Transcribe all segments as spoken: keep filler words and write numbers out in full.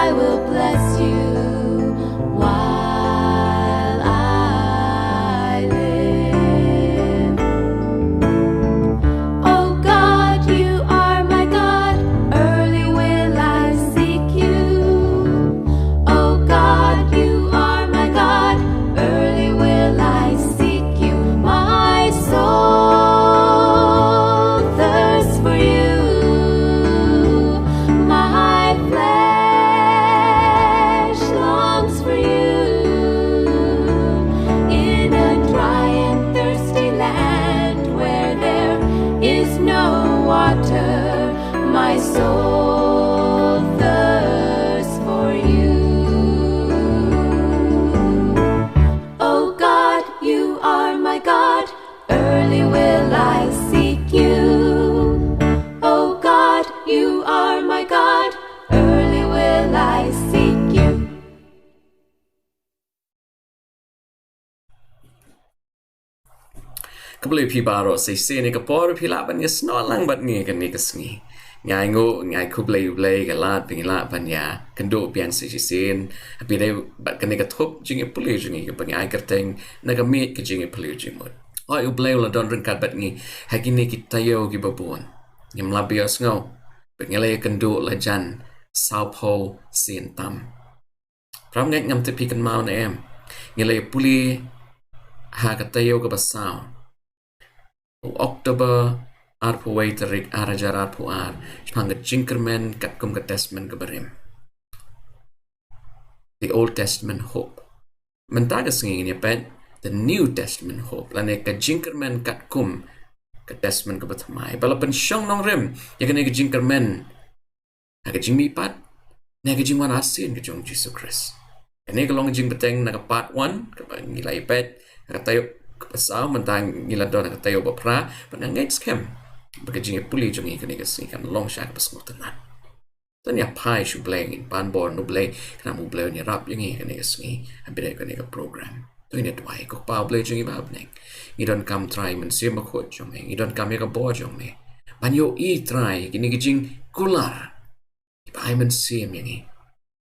I will bless you while I live. Oh God, you are my God, early will I seek you. Oh God, you are my God, early will I seek you. My soul thirsts for you, my flesh longs for you. In a dry and thirsty land where there is no water, my soul thirsts for you. Oh God, you are my God, early will I seek you. Oh God, you are my God, early will I seek you. Khublei phi baroh, sa shisien ïa ka por phi lah ban ïa snoh lang bad ngi kane ka sngi. Ngi ai nguh, ngi ai khublei ïa U Blei ka lad ba ngi lah ban ïa kynduh biang sa shisien. Hapdeng bad kane ka thup jingïapule jong ngi kaba ngi ai kyrteng na ka miej ka jingïapule jingmut. Hooid, U Blei u la don ryngkat bad ngi ha kine ki taïew kiba bun. Ngim lah ban ïohsngew ba ngi la ïakynduh la jan sawphew sien tam. Para bangeit, ngam tip phi kynmaw ne em, ngi la ïapule ha ka taïew kaba saw u October arphew wei tarik ar hajar arphew ar shaphang ka jingkyrmen katkum ka Testament kaba rim, the Old Testament hope. Mynta ka sngi ngin ïa peit the New Testament hope, lane ka jingkyrmen katkum ka Testament kaba thymmai, ba la pynshong nongrim ïa kane ka jingkyrmen ha ka jingmihpat ne ha ka jingwan arsien ka jong U Jisu Khrist. Kane ka long ka jingbteng na ka part one kaba ngi la ïa peit ha ka taïew kaba saw. Mynta ngi la don ha ka taïew ba phra, bad nga ngeit skhem ba ka jingïapule jong ngi kane ka sngi kan long sha kaba sngewtynnat. To ngin ïa phai sha U Blei, ngin pan bor na U Blei, khnang ba U Blei un ïarap ïa ngi kane ka sngi ha pdeng kane ka program. To ngin ïa duwai. Ko Kpa U Blei jong ngi ba ha bneng, ngi donkam Trai Mynsiem Bakhuid jong me, ngi donkam ïa ka bor jong me ban ïohi Trai kine ki jingkular kiba ai mynsiem ïa ngi.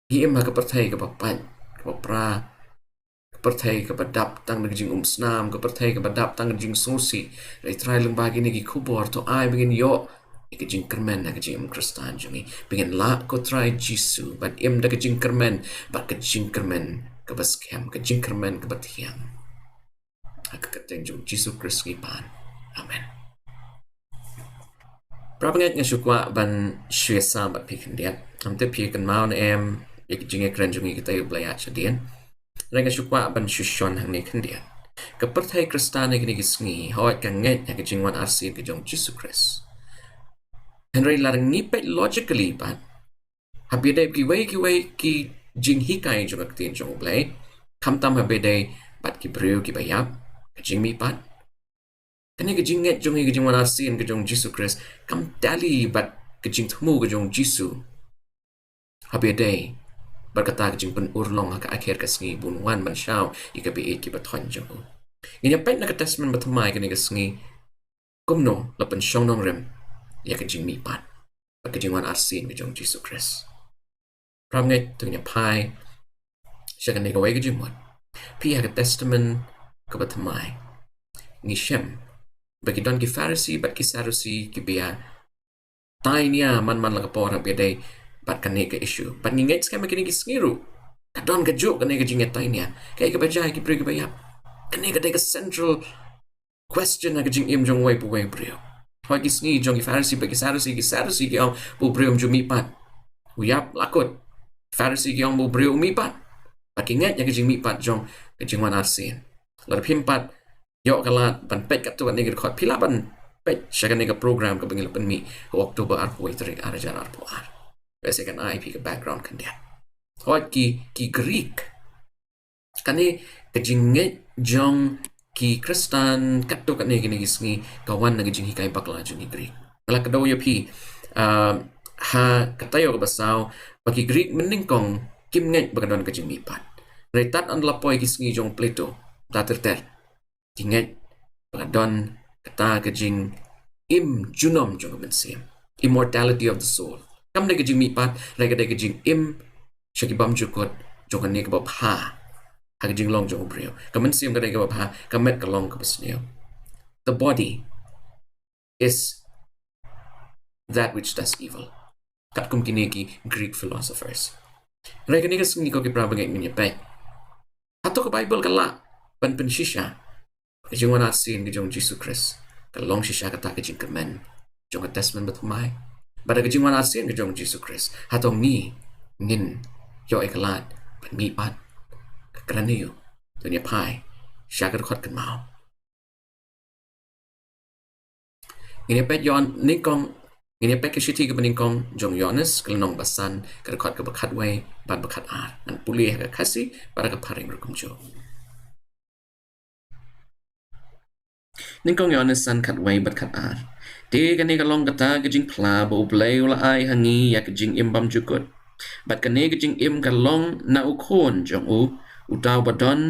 Ngi im ha ka pyrthei kaba pait, kaba pra, ka pyrthei kaba dap tang da ka jingumsnam, ka pyrthei kaba dap tang da ka jingsngewsih. Hynrei Trai, lyngba kine ki khubor, to ai ba ngin ïoh ïa ka jingkyrmen ha ka jingim Khristan jong ngi, ba ngin lah ko Trai Jisu ban im da ka jingkyrmen, bad ka jingkyrmen kaba skhem, ka jingkyrmen kaba thiang. Ha ka kyrteng jong U Jisu Khrist ngi pan. Amen. Para bangeit, nga shu kwah ban shu ïasam bad phi khyndiat. Ngam tip phi kynmaw ne em ïa ka jingïakren jong ngi ha ka taïew ba la ïaid shadien. Hynrei nga shu kwah ban shu shon hangne khyndiat. Ka pyrthei Khristan ha kine ki sngi, hooid, ka ngeit ha ka jingwan arsien ka jong U Jisu Khrist. Hynrei lada ngi peit logically pat, haba ïadei bad kiwei kiwei ki jinghikai jong ka ktien jong U Blei, khamtam haba ïadei bad ki briew kiba ïap, ka jingmihpat, kane ka jingngeit jong ngi ha ka jingwan arsien ka jong U Jisu Khrist kam tally bad ka jingthmu ka jong U Jisu haba ïadei bad kata ka jingpynurlong ha ka akhir ka sngi, ba un wan ban shaw ïa ki baieit kiba thoiñ jong u. Ngin ïa peit na ka Testament bathymmai kane ka sngi kumno la pynshong nongrim ïa ka jingmihpat bad ka jingwan arsien ka jong U Jisu Khrist. Para bangeit, to ngin ïa phai sha kane kawei ka jingmut. Phi ha ka Testament kaba thymmai, ngi shem ba ki don ki Pharisi bad ki Sadusi kiba ïa tainia man man la ka por haba ïadei bad kane ka issue. Bad ngi ngeit skhem ha kine ki sngi ruh ka don kajuh kane ka jingïatainia. Kaei kaba jia ïa ki briew kiba ïap? Kane ka dei ka central question ha ka jingim jong uwei pa uwei u briew. Hooid, ki sngi jong ki Pharisi bad ki Sadusi, ki Sadusi ki ong ba u briew um ju mihpat, u ïap la kut. Pharisi ki ong ba u briew u mihpat. Bad ki ngeit ïa ka jingmihpat jong ka jingwan arsien. Lada phim pat ïoh ka lad ban peit katto katne ki dkhot, phi lah ban peit sha kane ka program kaba ngi la pynmih ha u October arphew wei tarik ar hajar arphew ar. Bad sa kan ai phi ka background khyndiat. Hooid, ki, ki Greek, kane ka jingngeit jong ki Khristan katto katne kine ki sngi ka wan na ka jinghikai bakla jong ki Greek. Nga la kdew ïa phi, ah, ha ka taïew kaba saw, ba ki Greek mynnyngkong kim ngeit ba ka don ka jingmihpat. Hynrei tad haduh la poi ki sngi jong Plato, ter ter, ki ngeit ba ka don kata ka jingim junom jong ka mynsiem, immortality of the soul. Kam dei ka jingmihpat, hynrei ka dei ka jingim sha ki bymjukut jong kane kaba bha ha ka jinglong jong u briew. Ka mynsiem ka dei kaba bha, ka met ka long kaba sniew. The body is that which does evil, katkum kine ki Greek philosophers. Hynrei kane ka sngi ko ki para bangeit, ngin ïa peit hato ka Baibl ka lah ban pynshisha ka jingwan arsien ka jong u Jisu Khrist ka long shisha kata ka jingkyrmen jong ka Testament Bathymmai. Bad ka jingwan arsien ka jong u Jisu Khrist, hato ngi ngin ïoh ïa ka lad ban mihpat? Ka kren ïa u, to ngin ïa phai sha ka dkhot kynmaw. Ngin ïa peit Ïoan-, nyngkong, ngin ïa peit ka shithi kaba nyngkong jong u Ïoannis, ka lynnong ba san, ka dkhot kaba khatwei bad ba khatar. Ngan pule ha ka Khasi bad ha ka Phareng ruh kumjuh. Nyngkong Ïoannis san, khatwei bad khatar. Te kane ka long kata ka jingphla ba U Blei u la ai ha ngi ïa ka jingim bymjukut. Bad kane ka jingim ka long na u Khun jong u, uta uba don,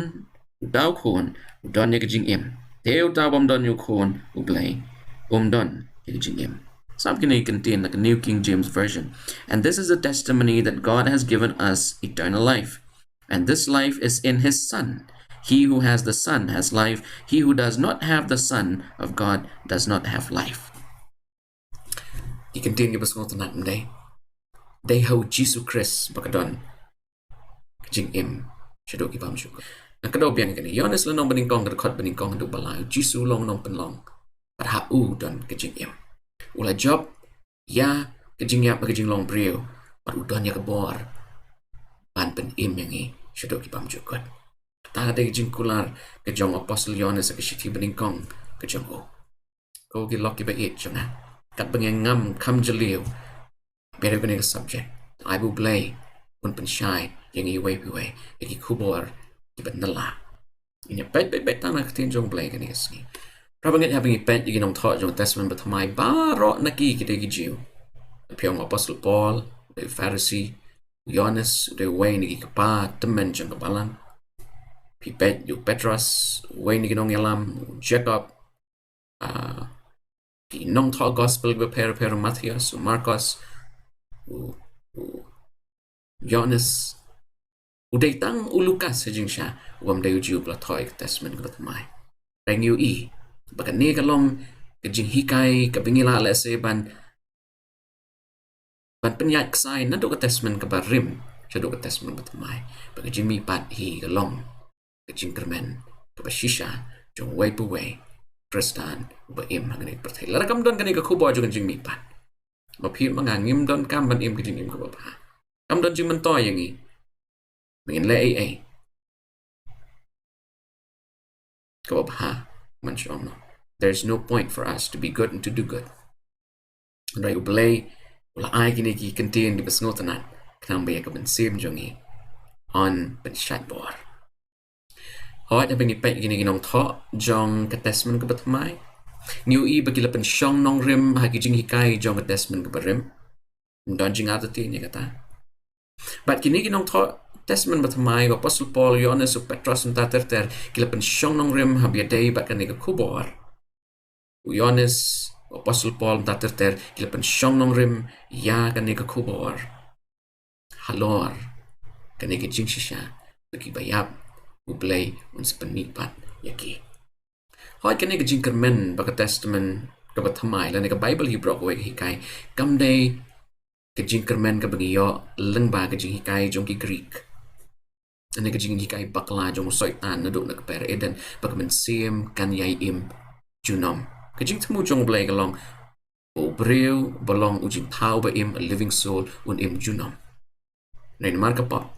uta u Khun u don ïa ka jingim. Te uta u bym don ïa u Khun U Blei um don ïa ka jingim. Sngap kine ki kyntien na ka New King James Version. And this is the testimony that God has given us, eternal life. And this life is in his Son. He who has the Son has life. He who does not have the Son of God does not have life. Ki kyntien kiba sngewtynnat, ym dei? Dei ha u Jisu Khrist ba ka don ka jingim shaduh ki bymjukut. Ngan kdew biang ïa kane, Ïoannis lynnong ba nyngkong, ka dkhot ba nyngkong haduh ba lai. U Jisu u long u nongpynlong, bad ha u don ka jingim. U la jop ïa ka jingïap bad ka jinglong briew, bad u don ïa ka bor ban pynim ïa ngi shaduh ki bymjukut. Kata ka dei ka jingkular ka jong u Apostol Ïoannis ha ka shithi ba nyngkong ka jong u. Ko ki lok kiba ïeit jong nga, katba ngi ngam kham jylliew bad ïa kane ka subject, ai ba U Blei un pynshai ïa ngi iwei pa iwei ïa ki khubor kiba nylla. Ngin ïa peit, peit, peit tang na ka ktien jong U Blei kane ka sngi. Para bangeit, haba ngi peit ïa ki nongthoh jong ka Testament Bathymmai baroh na ki, ki dei ki Jiw. Phi ong u Apostol Paul u dei u Pharisi, u Ïoannis u dei uwei na ki kpa tymmen jong ka balang. Phi peit ïa u Petros, uwei na ki nongïalam, u Jakob, ah, ki nongthoh gospel kiba pher pher, u Mathaios, u Markos, u, u Ïoannis. U dei tang u Lukas ha jingshisha u bym dei u Jiw ba la thoh ïa ka Testament kaba thymmai. Hynrei ngi ïohi ba kane ka long ka jinghikai kaba ngi lah lehse ban, ban pynïaid ksai naduh ka Testament kaba rim shaduh ka Testament bathymmai, ba ka jingmihpat hi ka long ka jingkyrmen kaba shisha jong uwei pa uwei u Khristan uba im ha kane ka pyrthei. Lada kam don kane ka khubor jong ka jingmihpat, ma phi ma nga ngim donkam ban im ka jingim kaba bha. Kam don jingmyntoi ïa ngi ba ngin leh ei ei kaba bha, man shong no. There is no point for us to be good and to do good. Hynrei U Blei u la ai kine ki kyntien kiba sngewtynnat khnang ba ïa ka mynsiem jong ngi yn pynshait bor. Hooid, haba ngi peit ïa kine ki nongthoh jong ka Testament kaba thymmai, ngi ïohi ba ki la pynshong nongrim ha ki jinghikai jong ka Testament kaba rim. Ym don jingartatien ïa kata. Bad kine ki nongthoh Testament bathymmai, u Apostol Paul, u Ïoannis, u Petros, mynta ter ter, ki la pynshong nongrim haba ïadei bad kane ka khubor. U Ïoannis, u Apostol Paul, mynta ter ter, ki la pynshong nongrim ïa kane ka khubor halor kane ka jingshisha ba kiba ïap U Blei un sa pynmihpat ïa ki. Hooid, kane ka jingkyrmen ba ka Testament kaba thymmai lane ka Baibl hi baroh kawei ka hikai, kam dei ka jingkyrmen kaba ngi ïoh lyngba ka jinghikai jong ki Greek, lane ka jinghikai bakla jong u Soitan naduh na ka per Eden, ba ka mynsiem kan ïai im junom. Ka jingthmu jong U Blei ka long ba u briew ba long u jingthaw ba im, a living soul, un im junom. Hynrei namar ka pop,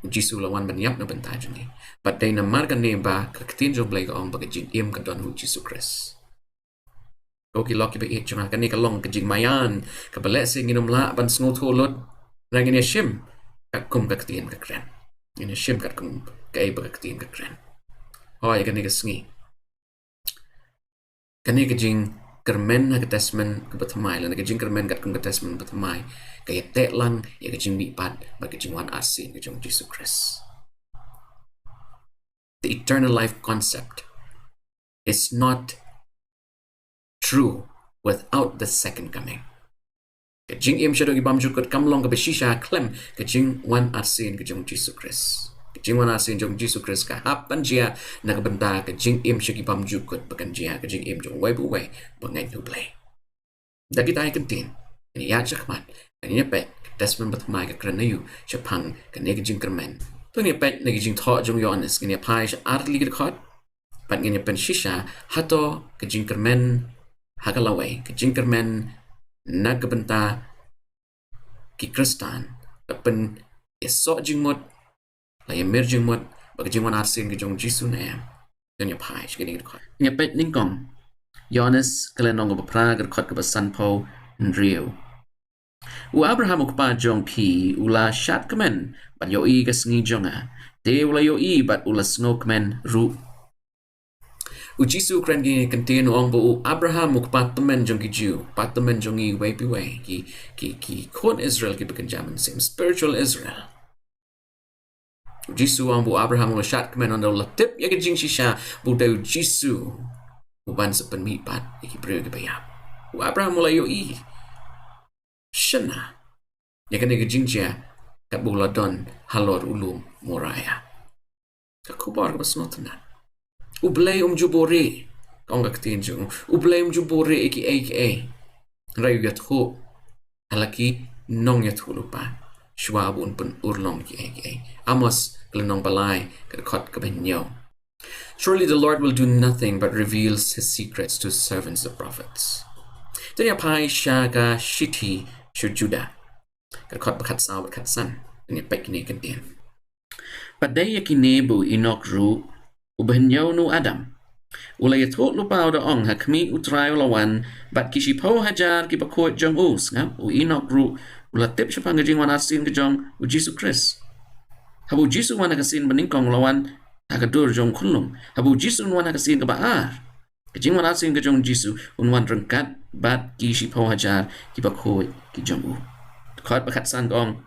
U Jisu u la wan ban ïap na bynta jong ngi. Bad dei namar kane ba ka ktien jong U Blei ka ong ba ka jingim ka don ha U Jisu Khrist. Ko ki lok kiba ïeit jong nga, kane ka long ka jingmaïan kaba lehse ngin ym lah ban sngewthuh lut. Hynrei ngin ïa shim katkum ka ktien ka kren. Ngin ïa shim katkum kaei ba ka ktien ka kren. Hooid, kane ka sngi, kane ka jingkyrmen ha ka Testament kaba thymmai lane ka jingkyrmen katkum ka Testament kaba thymmai ka ïateh lang ïa ka jingmihpat bad ka jingwan arsien ka jong U Jisu Khrist. The eternal life concept is not true without the second coming. Ka jingim shaduh ki bymjukut kam long kaba shisha khlem ka jingwan arsien ka jong Jisu Khrist. Ka jingwan arsien jong Jisu Khrist ka hap ban jia na ka bynta ka jingim sha ki bymjukut, ba kan jia ka jingim jong uwei pa uwei ba ngeit ha U Blei. Da kita ki kyntien, ngin ïa shakmat, ngin ïa peit ka Testament Bathymmai ka kren na ïa u shaphang kane ka jingkyrmen. To ngin ïa peit na ki jingthoh jong u Ïoannis, ngin ïa phai sha ar tylli ki dkhot, bad ngin ïa pynshisha hato ka jingkyrmen ha ka lawei, ka jingkyrmen na ka bynta ki Khristan, ka pynïasoh jingmut, la ïamir jingmut bad ka jingwan arsien ka jong U Jisu ne em. To ngin ïa phai sha kine ki dkhot. Ngin ïa peit nyngkong Ïoannis ka lynnong kaba phra, ka dkhot kaba sanphew hynriew. U Abraham u kpa jong phi u la shad kmen ban ïohi ka sngi jong nga, te u la ïohi bad u la sngewkmen ruh. U Jisu u kren kine ki kyntien, u ong ba u Abraham u kpa tymmen jong ki Jiw, kpa tymmen jong ngi uwei pa uwei, ki, ki, ki khun Israel kiba kynja mynsiem, spiritual Israel. U Jisu u ong ba u Abraham u la shad kmen, ynda u la tip ïa ka jingshisha ba u dei U Jisu uban sa pynmih pat ïa ki briew kiba ïap. U Abraham u la ïohi shynna ïa kane ka jingjia katba u la don halor u lum Moria. Ka khubor kaba sngewtynnat. U Blei um ju buhrieh, ka ong ka ktien jong u. U Blei um ju buhrieh ïa kiei kiei. Hynrei u ïathuh ha la ki nongïathuhlypa shuwa ba un pynurlong kiei kiei. Amos ka lynnong ba lai, ka dkhot kaba hynñiew. Surely the Lord will do nothing but reveals his secrets to his servants the prophets. To ngin ïa phai sha ka shithi sha u Juda, ka dkhot ba khatsaw bad khatsan. Ngin ïa peit kine ki kyntien. Bad dei ïa kine ba u Enok ruh, uba hynñiew na u Adam, u la ïathuhlypa u da ong, ha khmih U Trai u la wan bad ki shiphew hajar kiba khuid jong u. Sngap, u Enok ruh u la tip shaphang ka jingwan arsien ka jong U Jisu Khrist. Haba U Jisu u wan ha ka sien banyngkong u la wan ha ka dur jong u khunlung. Haba U Jisu un wan ha ka sien kaba ar, ka jingwan arsien ka jong U Jisu, un wan ryngkat bad ki shiphew hajar kiba khuid ki jong u. Dkhot ba khatsan ka ong,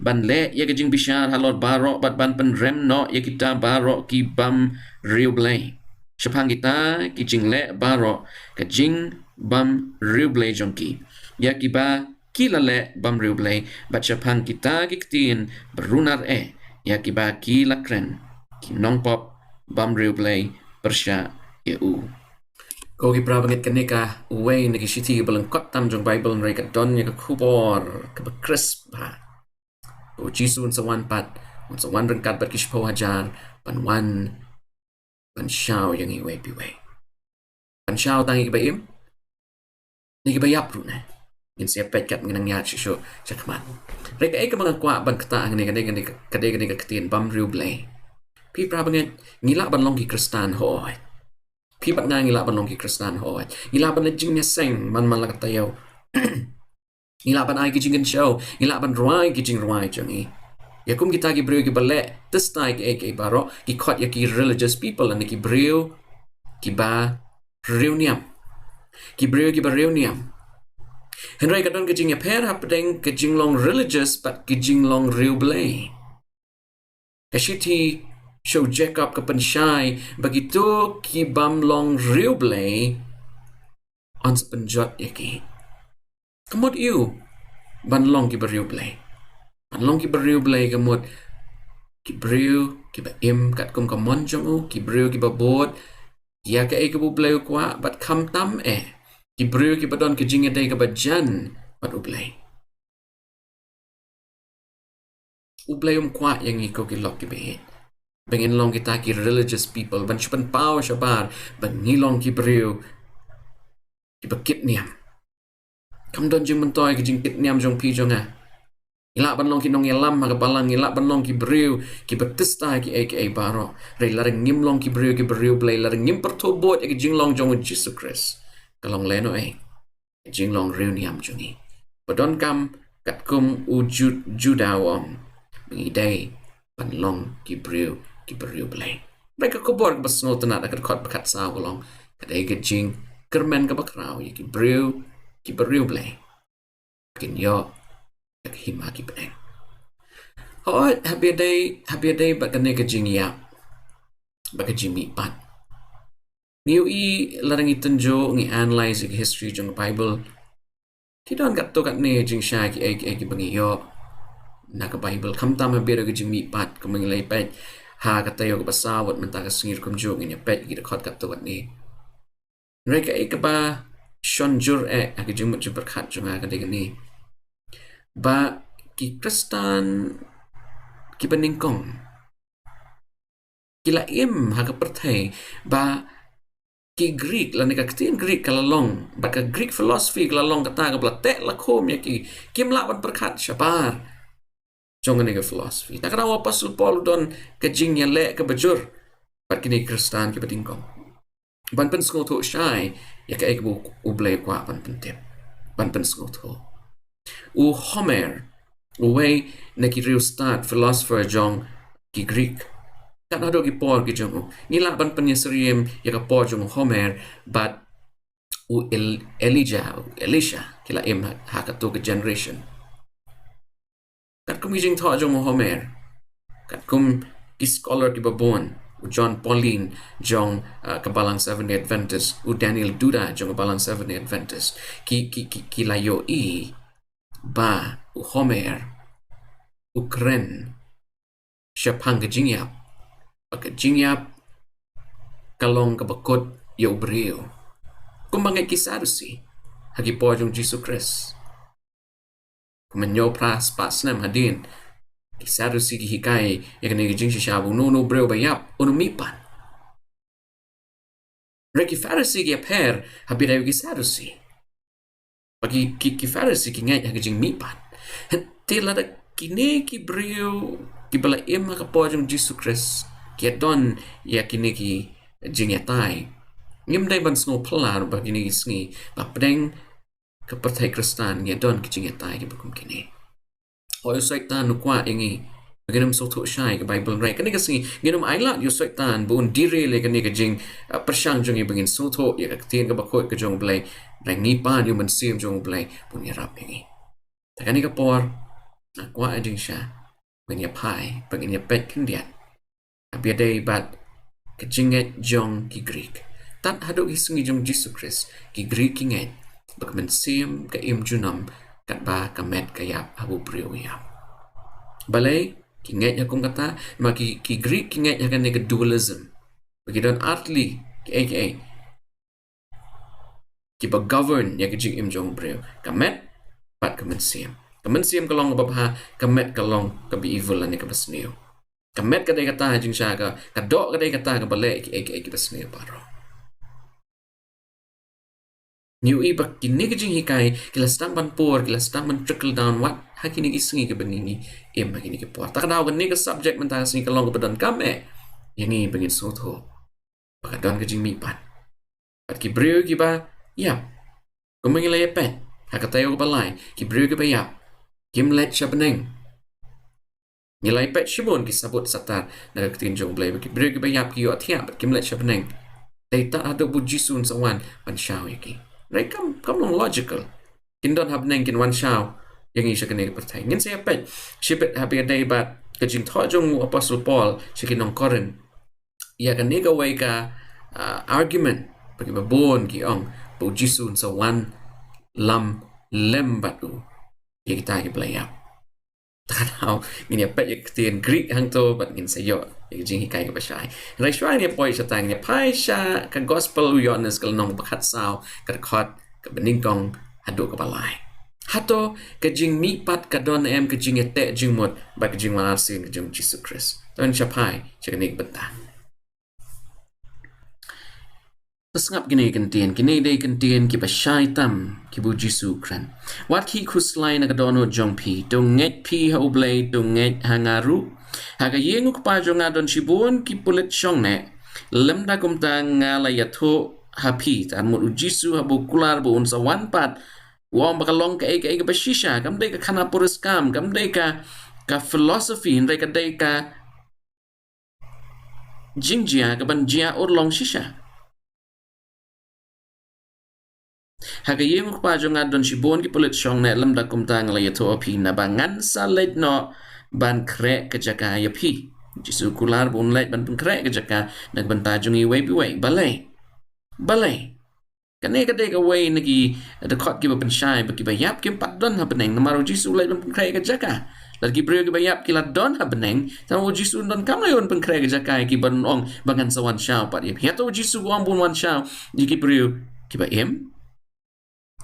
ban leh ïa ka jingbishar halor baroh bad ban pynrem noh ïa kita baroh ki bym riewblei shaphang kita ki jingleh baroh, ka jingbym riewblei jong ki, ïa kiba ki la leh bym riewblei, bad shaphang kita ki ktien ba runar eh, ïa kiba ki la kren ki nongpop bym riewblei pyrshah ïa u. Ko ki para bangeit, kane ka wei na ki shithi kiba lyngkot tam jong Baibl, hynrei ka don ïa ka khubor kaba kris bha. U Jisu un sa wan pat, un sa wan ryngkat bad ki shiphew hajar, ban wan ban shaw ïa ngi uwei pa uwei. Ban shaw tang ïa kiba im ne kiba ïap ruh ne? Ngin sa ïa peit katba ngin nang ïaid shuh shuh shakhmat. Hynrei kaei kaba nga kwah ban ktah hangne ka dei, ka dei, ka dei kane ka ktien bym riewblei. Phi para bangeit, ngi lah ban long ki Khristan hooid. Phi bad nga ngi lah ban long ki Khristan hooid. Ngi lah ban leit jingïaseng man man la ka taïew. Ngi lah ban ai ki jingkynshew, ngi lah ban rwai ki jingrwai jong ngi. Ïa kum kita ki briew kiba leh tista ïa kiei kiei baroh, ki khot ïa ki religious people, lane ki briew kiba riewniam. Ki briew kiba riewniam. Hynrei ka don ka jingïapher hapdeng ka jinglong religious bad ka jinglong riewblei. Ka shithi sha u Jakob ka pynshai ba kito ki bym long riewblei yn sa pynjot ïa ki. Ka mut aïu ban long kiba riewblei? Ban long kiba riewblei ka mut ki briew kiba im katkum ka mon jong u, ki briew kiba bud ïa kaei kaba U Blei u kwah, bad khamtam eh ki briew kiba don ka jingïadei kaba jan bad U Blei. U Blei um kwah ïa ngi ko ki lok kiba ïeit ba ngin long kita ki religious people, ban shu pynpaw shabar ba ngi long ki briew kiba kit niam. Kam don jingmyntoi ka jingkit niam jong phi jong nga. Ngi lah ban long ki nongïalam ha ka balang, ngi lah ban long ki briew kiba tista ïa kiei kiei baroh. Hynrei lada ngim long ki briew kiba riewblei, lada ngim pyrthuh bud ïa ka jinglong jong U Jisu Khrist, ka long lehnohei ka jinglong riewniam jong ngi? Ba donkam katkum u Ju-, Juda u ong, ba ngi dei ban long ki briew kiba riewblei. Hynrei ka khubor kaba sngewtynnat ha ka dkhot ba khatsaw ka long, ka dei ka jingkyrmen kaba khraw ïa ki briew kiba riewblei. Kin ïoh ïa ka hima ki pdeng. Hooid, haba ïadei, haba ïadei bad kane ka jingïap bad ka jingmihpat, ngi ïohi lada ngi tynjuh, ngi analyse ïa ka history jong ka Baibl, Ki don katto katne jingshai kiei kiei kiba ngi ïoh na ka Baibl, khamtam ha biang ka jingmihpat, kumba ngi la ïapeit ha ka taïew kaba saw, wat mynta ka sngi ruh kumjuh ngin ïapeit ki dkhot katto katne. Hynrei kaei kaba shon jur eh ha ka jingmut jingpyrkhat jong nga ka dei kane, ba ki Khristan kiba nyngkong ki la im ha ka pyrthei ba ki Greek, lane ka ktien Greek ka la long, bad ka Greek philosophy ka la long kata kaba la teh la khum ïa ki, kim lah ban pyrkhat shabar jong kane ka philosophy. Ta ka daw u Apostol Paul u don ka jingïaleh kaba jur bad kine ki Khristan kiba nyngkong, ban pynsngewthuh shai ïa kaei kaba U Blei u kwah ban pyntip, ban pynsngewthuh. U Homer, uwei na ki riewstad philosopher jong ki Greek, kat haduh ki por ki jong u, ngi lah ban pynïasyriem ïa ka por jong u Homer bad u El-, Elijah, u Elisha, ki la im ha, ha katto ka generation. Katkum ki jingthoh jong u Homer, katkum ki scholar kiba bun, u John Paulin jong, uh, ka Balang Seventh Day Adventist, u Daniel Duda jong ka Balang Seventh Day Adventist, ki, ki, ki, ki la ïohi ba u Homer u kren shaphang ka jingïap, ba ka jingïap ka long kaba kut ïa u briew, kumba ngeit ki Sadusi ha ki por jong u Jisu Khrist. Kumba hynñiew phra spah snem hadien, ki Sadusi ki hikai ïa kane ka jingshisha ba uno uno u briew ba ïap un ym mihpat. Hynrei ki Pharisi ki ïapher ha biang ïa ki Sadusi. Ba ki, ki, ki Pharisi ki ngeit ha ka jingmihpat. Te lada kine ki briew kiba la im ha ka por jong u Jisu Khrist ki ïadon ïa kine ki jingïatai, ngim dei ban sngewphylla ruh ba kine ki sngi ba pdeng ka pyrthei Khristan ngi ïadon ki jingïatai kiba kum kine. Hooid, u Soitan u kwah ïa ngi ba ngin ym sngewthuh shai ïa ka Baibl, hynrei kane ka sngi ngin ym ailad ïa u Soitan ba un derail ïa kane ka jing, uh, pyrshang jong ngi ba ngin sngewthuh ïa ka ktien kaba khuid ka jong U Blei. Hynrei ngi pan ïa u Mynsiem jong U Blei ba un ïarap ïa ngi. Te kane ka por nga kwah ïa jingshisha ba ngin ïaphai, ba ngin ïapeit khyndiat ha ba ïadei bad ka jingngeit jong ki Greek. Tad haduh ki sngi jong u Jisu Khrist, ki Greek ki ngeit ba ka mynsiem ka im junom katba ka met ka ïap haba u briew u ïap. Balei ki ngeit ha kum kata? Namar ki, ki Greek ki ngeit ha kane ka dualism, ba ki don artylli kiei kiei kiba govern ïa ka jingim jong u briew, ka met bad ka mynsiem. Ka mynsiem ka long kaba bha, ka met ka long kaba evil lane kaba sniew. Ka met ka dei kata ka jingshisha, ka, ka doh ka dei kata kaba leh ïa kiei kiei kiba sniew baroh. Ngi ïohi ba kine ki jinghikai ki la sdang ban pur, ki la sdang ban trickle down wat ha kine ki sngi kiba ngi, ngi im ha kine ki por. Ta ka daw kane ka subject mynta ka sngi ka long kaba donkam eh ïa ngi ba ngin sngewthuh ba ka don ka jingmihpat. Bad ki briew kiba ïap, kumba ngi la ïapeit ha ka taïew kaba lai, ki briew kiba ïap kim leit sha bneng. Ngi la ïapeit shibun ki sabut satar na ka ktien jong U Blei ba ki briew kiba ïap ki ïohthiah bad kim leit sha bneng. Dei tad haduh ba u Jisu un sa wan ban shaw ïa ki. Hynrei kam, kam long logical. Kin don ha bneng, kin wan shaw ïa ngi sha kane ka pyrthei. Ngin sa ïapeit shibit ha ba ïadei bad ka jingthoh jong u Apostol Paul sha ki nong Korinth ïa kane kawei ka, ah, argument ba kiba bun ki ong ba u Jisu un sa wan lam lem bad u ïa kita kiba la ïap. Ta ka daw ngin ïapeit ïa ka ktien Greek hangto bad ngin sa ïoh ïa ka jinghikai kaba shai. Hynrei shuwa ngin ïa poi shata, ngin ïa phai sha ka Gospel u Ïoannis, ka lynnong ba khatsaw, ka dkhot kaba nyngkong haduh kaba lai. Hato ka jingmihpat ka don em ka jingïateh jingmut bad ka jingwan arsien ka jong u Jisu Khrist? To ngin sa phai sha kane ka bynta. To sngap kine ki ktien, kine dei ki ktien kiba shai tam kiba u Jisu u kren. Wat khih khuslai na ka dohnud jong phi, to ngeit phi ha U Blei, to ngeit ha nga ruh. Ha ka ïing u Kpa jong nga don shibun ki pulit shongneh, lymda kumta nga la ïathuh ha phi. Te ar mut u Jisu haba u kular ba un sa wan pat, u ong ba ka long kaei kaei kaba shisha, kam dei ka khana puriskam, kam dei ka, ka philosophy, hynrei ka dei ka jingjia kaban jia urlong shisha. Ha ka ïing u Kpa jong nga don shibun ki pulit shongneh, lymda kumta nga la ïathuh ha phi, naba ngan sa leit noh ban khreh ka jaka ïa phi. U Jisu u kular ba un leit ban pynkhreh ka jaka na ka bynta jong iwei pa iwei. Balei? Balei? Kane ka dei kawei na ki dkhot kiba pynshai ba kiba ïap kim pat don ha bneng namar u Jisu u leit ban pynkhreh ïa ka jaka. Lada ki briew kiba ïap ki la don ha bneng, tangba u Jisu u donkam leit ban pynkhreh ïa ka jaka ïa ki ban ong ba ngan sa wan shaw pat ïa phi. Hato u Jisu u ong ba un wan shaw ïa ki briew kiba im?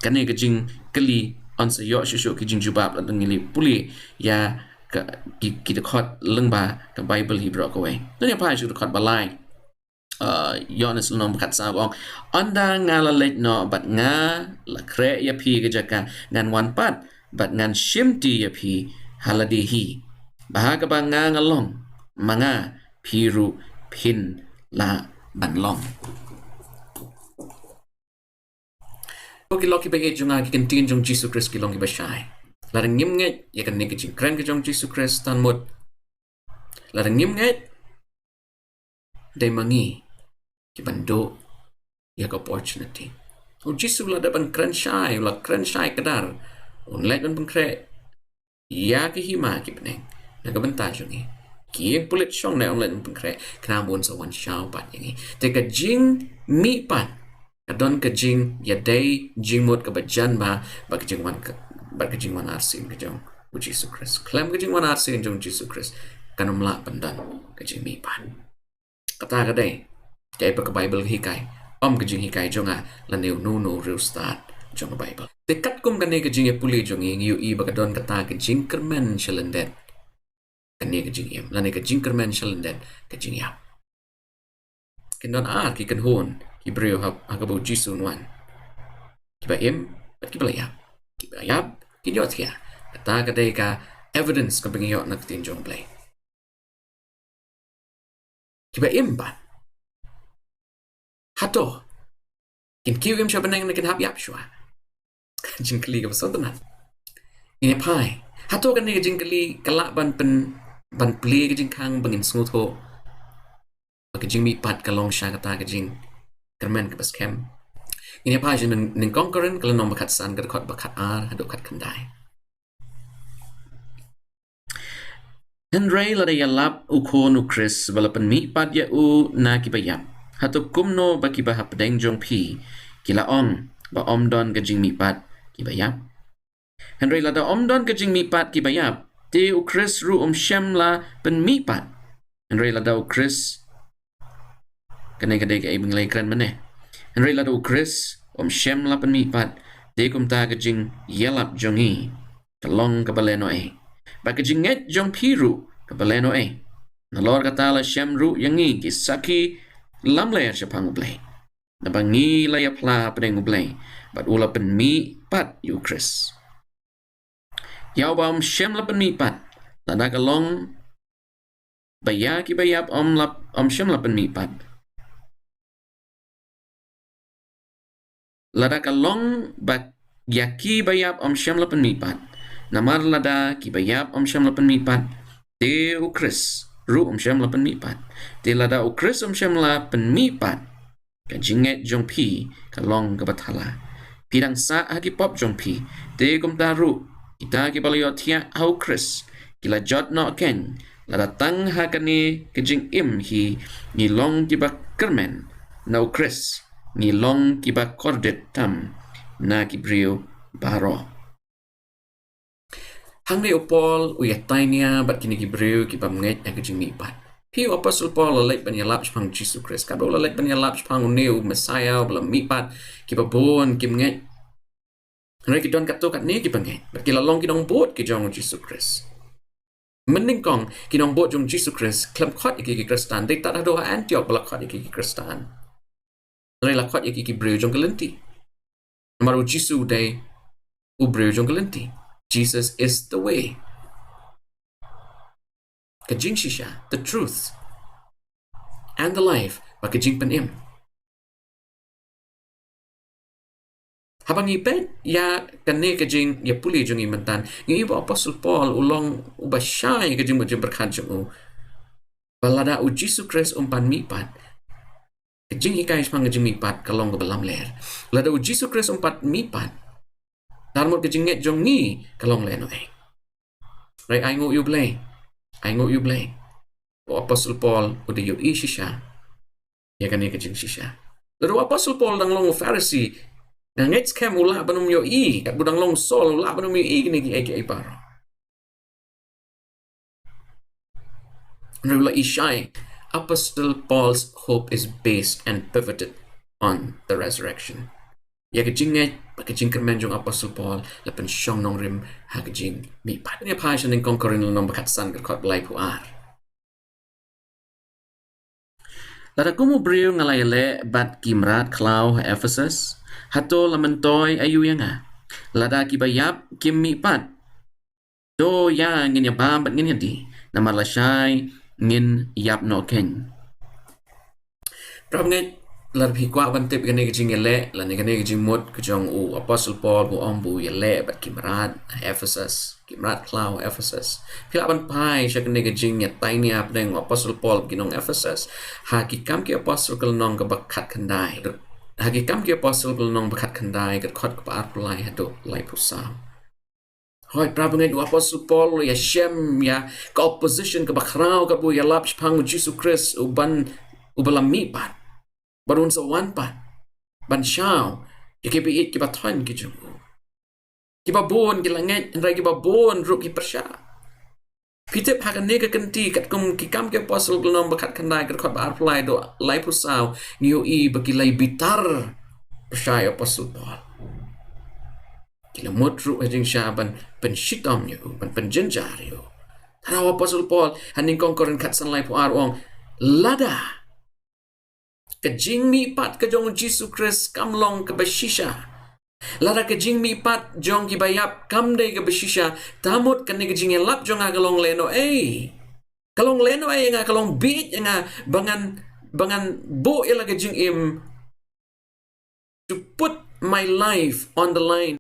Kane ka jingkylli yn sa ïoh shuh shuh ki jingjubab lada ngi leit pule ïa ka, ki, ki dkhot lyngba ka Baibl hi baroh kawei. To ngin ïa phai sha ka dkhot ba lai. Uh, Ïoannis lynnong ba khatsaw ka ong, ynda nga la leit noh bad nga la khreh ïa phi ka jaka, ngan wan pat bad ngan shimti ïa phi ha lade hi, ba ha kaba nga nga long ma nga, phi ruh phin lah ban long. Ko ki lok kiba ïeit jong nga, ki ktien jong Jisu Khrist ki long kiba shai. Lada ngim ngeit ïa kane ka jingkren ka jong Jisu Khrist, tang mut lada ngim ngeit, dei ma ngi ki ban duh ïa ka opportunity. U Jisu u la dep ban kren shai, u la kren shai kdar, un leit ban pynkhreh ïa ka hima ki bneng na ka bynta jong ngi. Ki ïing pulit shong ne un leit ban pynkhreh, khnang ba un sa wan shaw pat ïa ngi. Te ka jingmihpat ka don ka jingïadei jingmut kaba jan bha bad ka jingwan ka, bad ka jingwan arsien ka jong u Jisu Khrist. Khlem ka jingwan arsien jong u Jisu Khrist kan ym lah ban don ka jingmihpat. Kata ka dei kaei ba ka Baibl ka hikai, ym ka jinghikai jong nga lane uno uno u riewstad jong ka Baibl. Te katkum kane ka jingïapule jong ngi, ngi ïohi ba ka don kata ka jingkyrmen sha lyndet kane ka jingim, lane ka jingkyrmen sha lyndet ka jingïap. Kin don ar ki kynhun ki briew ha, ha kaba u Jisu un wan. Kiba im bad kiba la ïap. Kiba ïap kin ïohthiah. Kata ka dei ka evidence kaba ngi ïoh na ka ktien jong U Blei. Kiba im pat, hato kin kiew im sha bneng ne kin hap ïap shuwa? Jingkylli kaba sngewtynnat. Ngin ïa phai, hato kane ka jingkylli ka lah ban pyn, ban plie ka jingkhang ba ngin sngewthuh ba ka jingmihpat ka long sha kata ka jingkyrmen kaba skhem? Ngin ïa phai sha Nyngkong Korinth ka lynnong ba khatsan, ka dkhot ba khatar haduh khatkhyndai. Hynrei lada ïalap u Khun u Khrist ba la pynmihpat ïa u na kiba ïap, hato kumno ba kiba hapdeng jong phi ki la ong ba ym don ka jingmihpat kiba ïap? Hynrei lada ym don ka jingmihpat kiba ïap, te u Khrist ruh um shym la pynmihpat. Hynrei lada u Khrist, kane ka dei kaei ba ngi la ïakren mynne. Hynrei lada u Khrist um shym la pynmihpat, te kumta ka jingïalap jong ngi ka long kaba lehnohei, bad ka jingngeit jong phi ruh kaba lehnohei. Nalor kata la shem ruh ïa ngi ki sakhi lamler shaphang U Blei, naba ngi la ïaphla hapdeng U Blei bad u la pynmihpat ïa u Khrist. Ïa uba um shym la pynmihpat, lada ka long ba ïa kiba ïap um la, um shym la pynmihpat. Lada ka long ba ïa kiba ïap um shym la pynmihpat, namar lada kiba ïap um shym la pynmihpat, te u Khrist ruh um shym la pynmihpat. Te lada u Khrist um shym la pynmihpat, ka jingngeit jong phi ka long kaba thala. Phi dang sah ha ki pop jong phi. Te kumta ruh, kita kiba la ïohthiah ha u Khrist ki la jot noh keiñ. Lada tang ha kane ka jingim hi ngi long kiba kyrmen na u Khrist, ngi long kiba kordit tam na ki briew baroh. Hangne u Paul u ïatainia bad kine ki briew ki bym ngeit ha ka jingmihpat. Phi, u Apostol Paul u la leit ban ïalap shaphang Jisu Khrist. Katba u la leit ban ïalap shaphang une u Messiah uba la mihpat, kiba bun kim ngeit. Hynrei ki don katto katne kiba ngeit bad ki la long ki nongbud ki jong u Jisu Khrist. Mynnyngkong ki nongbud jong u Jisu Khrist khlem khot ïa ki ki Khristan. Dei tad haduh ha Antioch ba la khot ïa ki ki Khristan. Hynrei la khot ïa ki ki briew jong ka lynti. Namar u Jisu u dei u briew jong ka lynti. Jesus is the way, ka jingshisha, the truth, and the life, bad ka jingpynim. Haba ngi peit ïa kane ka jingïapule jong ngi mynta, ngi ïohi ba u Apostol Paul u long uba shai ka jingmut jingpyrkhat jong u ba lada u Jisu Khrist um pat mihpat, ka jinghikai shaphang ka jingmihpat ka long kaba lamler. Lada u Jisu Khrist um pat mihpat, tarmut ka jingngeit jong ngi ka long lehnohei. Hynrei ainguh ïa U Blei, ainguh ïa U Blei, u Apostol Paul u da ïohi shisha ïa kane ka jingshisha. Lada u Apostol Paul u dang long u Pharisi, Nga ngeit skhem u lah ban ym ïohi, katba u dang long Saul u lah ban ym ïohi kine kiei kiei baroh. Hynrei u la i shai, Apostle Paul's hope is based and pivoted on the resurrection. Ïa ka jingngeit bad ka jingkyrmen jong Apostle Paul la pynshong nongrim ha ka jingmihpat. Ngi phai sha Nyngkong Korinth lynnong ba khatsan, ka dkhot ba laiphew ar. Lada kum u briew nga la ïaleh bad ki mrad khlaw ha Ephesus, hato la myntoi aïu ïa nga? Lada kiba ïap kim mihpat, to ïa ngin ïa bam bad ngin ïa dih, namar lashai ngin ïap noh keiñ. Para bangeit, lada phi kwah ban tip kane ka jingïaleh lane kane ka jingmut ka jong u Apostle Paul ba u ong ba u ïaleh bad ki mrad ha Ephesus, ki mrad khlaw ha Ephesus, phi lah ban phai sha kane ka jingïatainia hapdeng u Apostle Paul bad ki nong Ephesus ha Ki Kam ki Apostle ka lynnong kaba khatkhyndai. Ha Ki Kam ki Apostle ka lynnong ba khatkhyndai, ka dkhot kaba arphew lai haduh laiphew saw. Hooid, para bangeit, u Apostle Paul u ïashem ïa ka opposition kaba khraw katba u ïalap shaphang u Jisu Khrist uban, uba la mihpat bad un sa wan pat ban shaw ïa kiba ïeit kiba thoiñ ki jong u. Kiba bun ki la ngeit, hynrei kiba bun ruh ki pyrshah. Phi tip, ha kane ka kynti, katkum Ki Kam ki Apostle ka lynnong ba khatkhyndai, ka dkhot ba arphew lai haduh laiphew saw, ngi ïohi ba ki la bitar pyrshah ïa u Apostle Paul. Ki la mut ruh ha jingshisha ban pynshitom ïa u, ban pynjynjar ïa u. Te u Apostle Paul ha Nyngkong Korinth khatsan, laiphew ar u ong, lada ka jingmihpat ka jong u Jisu Khrist kam long kaba shisha, lada ka jingmihpat jong kiba ïap kam dei kaba shisha, te mut kane ka jingïalap jong nga ka long lehnohei. Ka long lehnohei ïa nga, ka long bieit ïa nga ba ngan, ba ngan buh ïa la ka jingim to put my life on the line.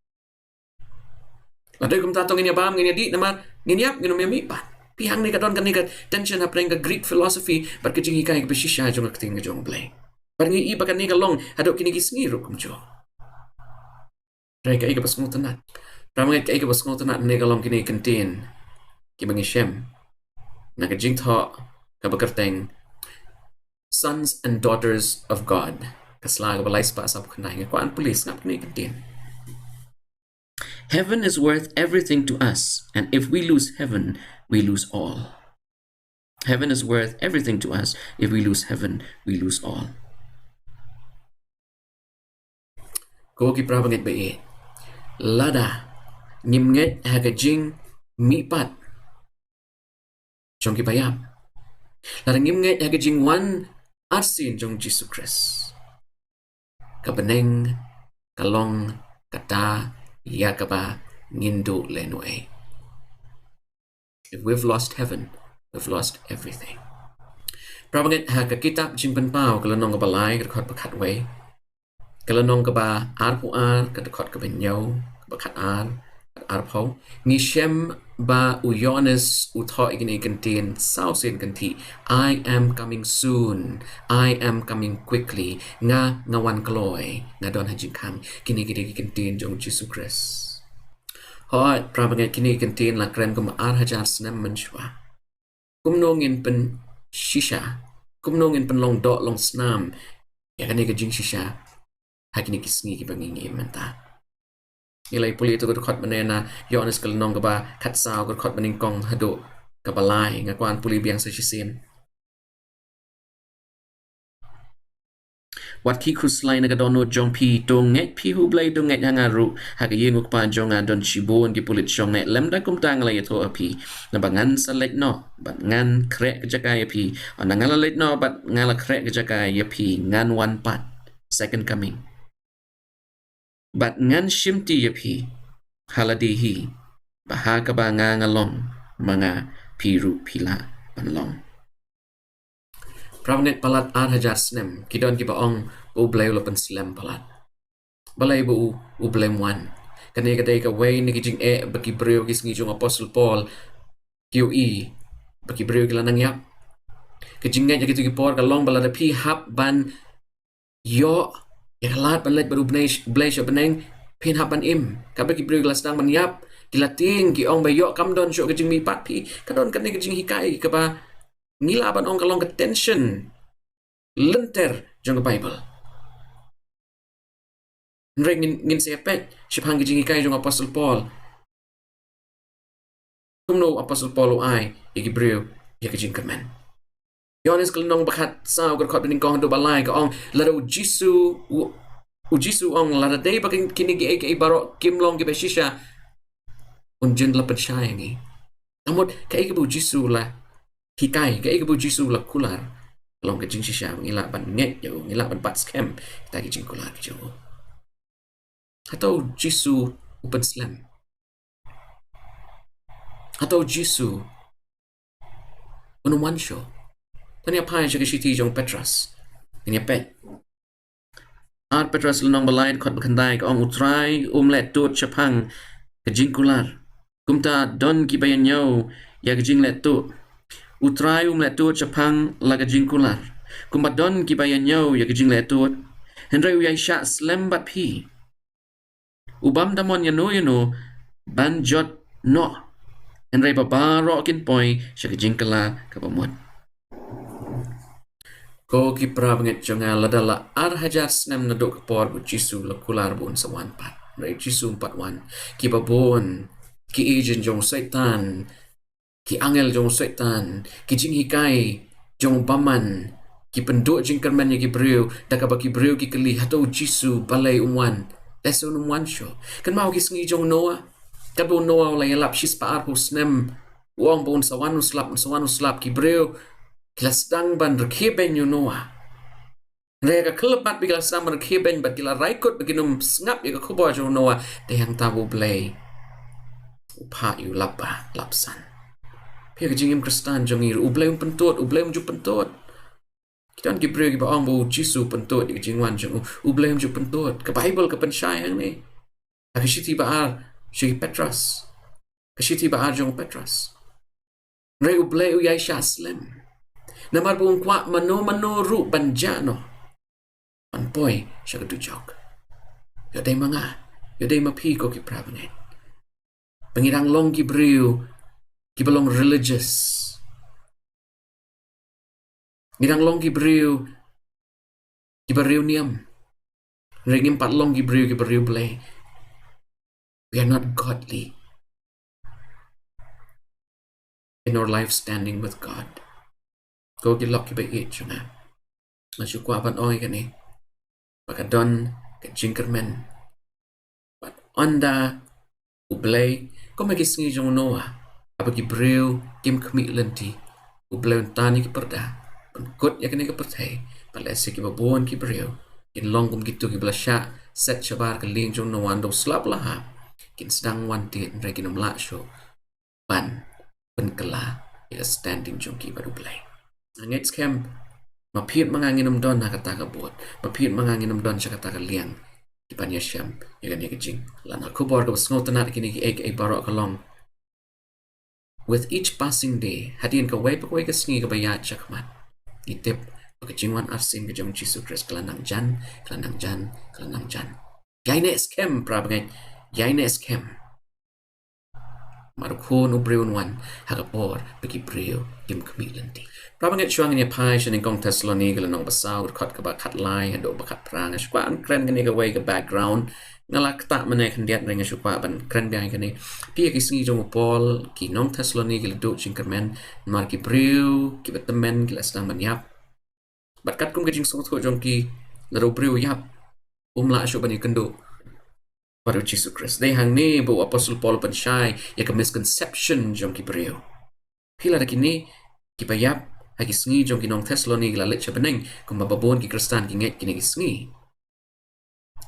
Lada kumta to ngin ïa bam, ngin ïa dih, namar ngin ïap, ngin ym ïa mihpat. Phi, hangne ka don kane ka tension hapdeng ka Greek philosophy bad ka jinghikai kaba shisha jong ka ktien ka jong U Blei. Bad ngi i ba kane ka long haduh kine ki sngi ruh kumjuh. Hynrei kaei kaba sngewtynnat, para bangeit, kaei kaba sngewtynnat hangne ka long kine ki kyntien kiba ngi shem na ka jingthoh kaba kyrteng Sons and Daughters of God, ka sla kaba lai spah sawphew khyndai. Nga kwah ban pule sngap kine ki kyntien. Heaven is worth everything to us, and if we lose heaven, we lose all. Heaven is worth everything to us. If we lose heaven, we lose all. Ko ki para bangeit ba ïeit, lada ngim ngeit ha ka jingmihpat jong kiba ïap, lada ngim ngeit ha ka jingwan arsien jong Jisu Khrist, ka bneng ka long kata ïa kaba ngin duh lehnohei. If we've lost heaven, we've lost everything. Para bangeit, ha ka kitab Jingpynpaw ka lynnong kaba lai, ka dkhot ba khatwei, ka lynnong kaba arphew ar, ka dkhot kaba hynñiew, kaba khatar, ka arphew, ngi shem ba u Ïoannis u thoh ïa kine ki kyntien saw sien kynthih: I am coming soon, I am coming quickly. Nga, nga wan kloi, nga don ha jingkhang. Kine ki dei ki kyntien jong Jisu Khrist. Hooid, para bangeit, kine ki kyntien la kren kumba ar hajar snem mynshuwa. Kumno ngin pynshisha, kumno ngin pynlong doh long snam ïa kane ka jingshisha ha kine ki sngi kiba ngi ngi im mynta? Ngi la ïa pule ïa ka dkhot mynne na Ïoannis ka lynnong kaba khatsaw, ka dkhot banyngkong haduh kaba lai. Nga kwah ban pule biang sa shisien. Wat khih khuslai na ka dohnud jong phi, to ngeit phi ha U Blei, to ngeit ha nga ruh. Ha ka ïing U Kpa jong nga don shibun ki pulit shongneh, lymda kumta nga la ïathuh ha phi. Naba ngan sa leit noh bad ngan khreh ka jaka ïa phi. Ynda nga la leit noh bad nga la khreh ka jaka ïa phi, ngan wan pat, second coming, bad ngan shimti ïa phi ha lade hi, ba ha kaba nga nga long ma nga, phi ruh phi lah ban long. Para bangeit, palat ar hajar snem ki don kiba ong ba U Blei u la pynslem palat. Balei ba u, U Blei um wan? Kane ka dei kawei na ki jingeh ba ki briew ki sngi jong u Apostle Paul ki ïohi, ba ki briew ki la nang ïap. Ka jingngeit ha kito ki por ka long ba lada phi hap ban ïoh ïa ka lad ban leit bad U Blei, Blei sha bneng, phin hap ban im. Katba ki briew ki la sdang ban ïap, ki la tieng, ki ong ba ïoh kam don shuh ka jingmihpat phi. Ka don kane ka jinghikai kaba ngi lah ban ong ka long ka tension lynter jong ka Baibl. Hynrei ngin, ngin sa ïa peit shaphang ka jinghikai jong u Apostol Paul. Kumno u Apostol Paul u ai ïa ki briew ïa ka jingkyrmen. Ïoannis ka lynnong ba khatsaw, ka dkhot ba nyngkong haduh ba lai, ka ong, lada u Jisu, u, u Jisu u ong, lada dei ba kin, kine kiei kiei baroh kim long kiba shisha, un jin la pynshai ïa ngi. Ka mut, kaei kaba u Jisu u la hikai, kaei kaba u Jisu u la kular, ka long ka jingshisha, ngi lah ban ngeit ïa u, ngi lah ban bat skhem kita ki jingkular ki jong u. Hato u Jisu u pynslem? Hato u Jisu un ym wan shuh? To ngin ïa phai sha ka shithi jong u Petros. Ngin ïa peit. Ar Petros lynnong ba lai, dkhot ba khyndai, ka ong, u Trai um leh tud shaphang ka jingkular. Kumta don kiba ïañiew ïa ka jingleh tud. U Trai um leh tud shaphang la ka jingkular, kumba don kiba ïañiew ïa ka jingleh tud. Hynrei u ïaishah slem bad phi, u bym da mon ïano ïano ban jot noh, hynrei ba baroh kin poi sha ka jingkylla kaba mut. Ko ki para bangeit jong nga, lada la ar hajar snem naduh ka por ba u Jisu la kular ba un sa wan pat, hynrei u Jisu um pat wan, kiba bun ki agent jong u Soitan, ki angel jong u Soitan, ki jinghikai jong u bymman, ki pynduh jingkyrmen ïa ki briew, da kaba ki briew ki kylli, hato u Jisu balei um wan? Lehse un ym wan shuh. Kynmaw ki sngi jong u Noah. Katba u Noah u la ïalap shispah arphew snem, u ong ba un sa wan un slap, un sa wan un slap, ki briew ki la sdang ban rkhie beiñ ïa u Noah. Hynrei ha ka khyllipmat ba ki la sdang ban rkhie beiñ bad ki la rai kut ba kin ym sngap ïa ka khubor jong u Noah, te hangta ba U Blei u phah ïa u lap ba, lap san. Phi, ha ka jingim Khristan jong ngi ruh, U Blei um pyntud, U Blei um ju pyntud. Ki don ki briew kiba ong ba u Jisu u pyntud ïa ka jingwan jong u, U Blei um ju pyntud. Ka Baibl ka pynshai hangne. Ha ka shithi ba ar sha ki Petros. Ka shithi ba ar jong u Petros. Hynrei U Blei u ïaishah slem. Namar ba um kwah mano mano ruh ban jah noh, ban poi sha ka dujok. Ïoh dei ma nga, ïoh dei ma phi, ko ki para bangeit, ba ngi dang long ki briew kiba long religious. Ngi dang long ki briew kiba riewniam. Hynrei ngim pat long ki briew kiba riewblei. We are not godly in our life standing with God. Ko ki lok kiba ïeit jong nga, nga shu kwah ban ong ïa kane, ba ka don ka jingkyrmen. Bad ynda U Blei, kum ha ki sngi jong u Noah, haba ki briew kim khmih lynti, U Blei un tan ïa ki pyrda, pynkut ïa kane ka pyrthei, bad lehse kiba bun ki briew kin long kum kito kiba la shah set shabar ka lieng jong u Noah, ynda u slap la hap, kin sdang wan tied, hynrei kin ym lah shuh ban pynkylla ïa ka standing jong ki bad U Blei. Nga ngeit skhem, ma phi ma nga ngin ym don ha kata ka boat, ma phi ma nga ngin ym don sha kata ka lieng, ki ban ïashem ïa kane ka jinglan. Ka khubor kaba sngewtynnat ha kine kiei kiei baroh ka long, with each passing day, hadien kawei pa kawei ka sngi kaba ïaid shakhmat, ngi tip ba ka jingwan arsien ka jong u Jisu Khrist ka la nang jan, ka la nang jan, ka la nang jan. Ïaineh skhem, para bangeit, ïaineh skhem. Namar U Khun u briew un wan ha ka por ba ki briew kim khmih lynti. Para bangeit, shuwa ngin ïa phai sha Nyngkong Thessaloni ka lynnong ba saw, ka dkhot kaba khatlai haduh ba khatphra. Nga shu kwah ban kren kane kawei ka background. Nga la ktah mynne khyndiat, hynrei nga shu kwah ban kren biang ïa kane. Phi, ha ki sngi jong u Paul, ki nong Thessaloni ki la duh jingkyrmen namar ki briew kiba tymmen ki la sdang ban ïap. Bad katkum ka jingsngewthuh jong ki, lada u briew u ïap, um lah shuh ban ïakynduh bad u Jisu Khrist. Dei hangne ba u Apostol Paul u pynshai ïa ka misconception jong ki briew. Phi, lada kine kiba ïap ha ki sngi jong ki nong Thessaloni ki la leit sha bneng, kumba ba bun ki Khristan ki ngeit kine ki sngi.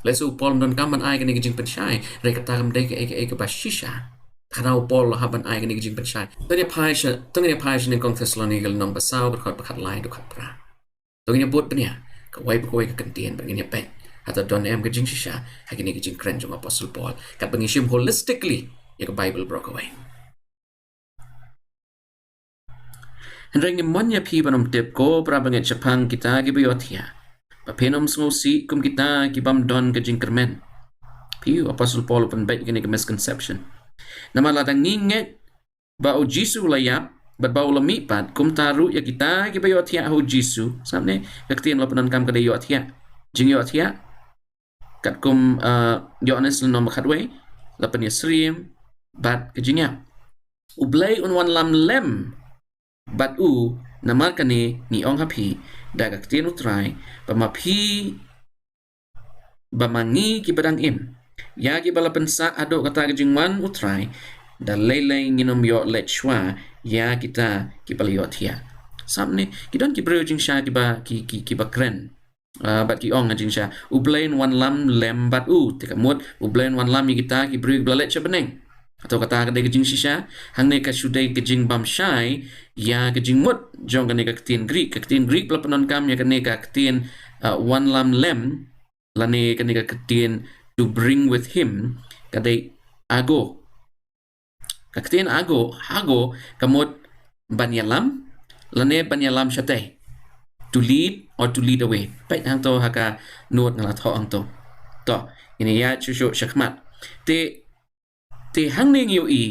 Lehse u Paul um donkam ban ai kane ka jingpynshai, hynrei kata kam dei kaei kaei kaba shisha. Kane u Paul u hap ban ai kane ka jingpynshai. To ngin ïa phai sha, to ngin ïa phai sha Nyngkong Thessaloni ka lynnong ba saw, ka dkhot ba khatlai haduh khatphra. To ngin ïa bud bniah kawei pa kawei ka kyntien, bad ngin ïa peit hato don em ka jingshisha ha kine ki jingkren jong u Apostol Paul, katba ngi shim holistically ïa ka Baibl baroh kawei. Hynrei ngim mon ïa phi ban ym tip, ko para bangeit, shaphang kita kiba ïohthiah, ba phin ym sngewsih kum kita ki bym don ka jingkyrmen. Phi, u Apostol Paul u pynbeit kane ka misconception. Namar lada ngi ngeit ba u Jisu u la ïap bad ba u la mih pat, kumta ruh ïa kita kiba ïohthiah ha u Jisu, sngap ne, ka ktien la pyndonkam ka dei ïohthiah, jingïohthiah. katkum, uh, Ïoannis lynnong ba khatwei, la pynïasyriem bad ka jingïap. U Blei un wanlam lem bad u, namar kane ngi ong ha phi da ka ktien U Trai, ba ma phi, ba ma ngi kiba dang im, ïa kiba la pynsah haduh kata ka jingwan U Trai, da lei lei ngin ym ïoh leit shuwa ïa kita kiba la ïohthiah. Sap ne, ki don ki briew jingshisha kiba, ki, ki, kiba kren. Ah, bad ki ong ha jingshisha, U Blei un wanlam lem bad u, te ka mut, U Blei un wanlam ïa kita ki briew kiba la leit sha bneng. Hato kata ka dei ka jingshisha, hangne ka shu dei ka jingbym shai ïa ka jingmut jong kane ka ktien Greek. Ka ktien Greek ba la pyndonkam ïa kane ka ktien, uh, wanlam lem, lane kane ka ktien to bring with him, ka dei ago. Ka ktien ago, ago, ka mut ban ïalam, lane ban ïalam shatei. To lead or to lead away. Peit hangto ha ka note nga la thoh hangto. To, ngin ïa shu shu shakhmat. Te, te hangne ngi ïohi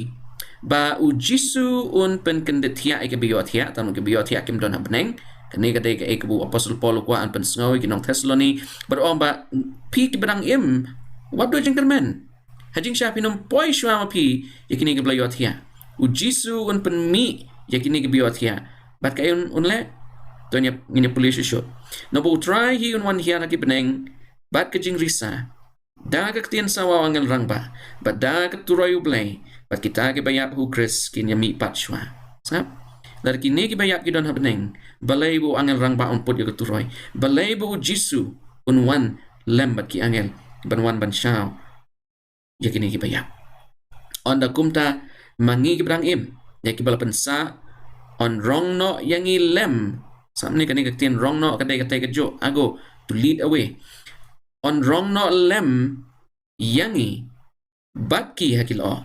ba U Jisu un pynkyndit thiah ïa kiba ïohthiah, tang kiba ïohthiah kim don ha bneng. Kane ka dei kaei kaba u Apostle Paul u kwah ban pynsngew ïa ki nong Thessaloni. Bad u ong ba phi kiba dang im, wat duh jingkyrmen. Ha jingshisha phin ym poi shuwa ma phi ïa kine kiba la ïohthiah. U Jisu un pynmih ïa kine kiba ïohthiah. Bad kaei un, un leh? To ngin ïa, ngin ïa pule shuh shuh. Naba U Trai hi un wan hiar ha ki bneng bad ka jingrisa, da ka ktien sawa u angel rangbah, bad da ka turoi U Blei, bad kita kiba ïap ha U Khrist kin ïa mihpat shuwa. Sngap. Lada kine kiba ïap ki don ha bneng, balei ba u angel rangbah un put ïa ka turoi? Balei ba U Jisu un wan lem bad ki angel ban wan ban shaw ïa kine kiba ïap? Ynda kumta ma ngi kiba dang im, ïa kiba la pynsah, yn rong noh ïa ngi lem. Sngap ne, kane ka ktien rong noh ka dei katei kajuh, ago, to lead away. Yn rong noh lem ïa ngi bad ki ha ki lyoh,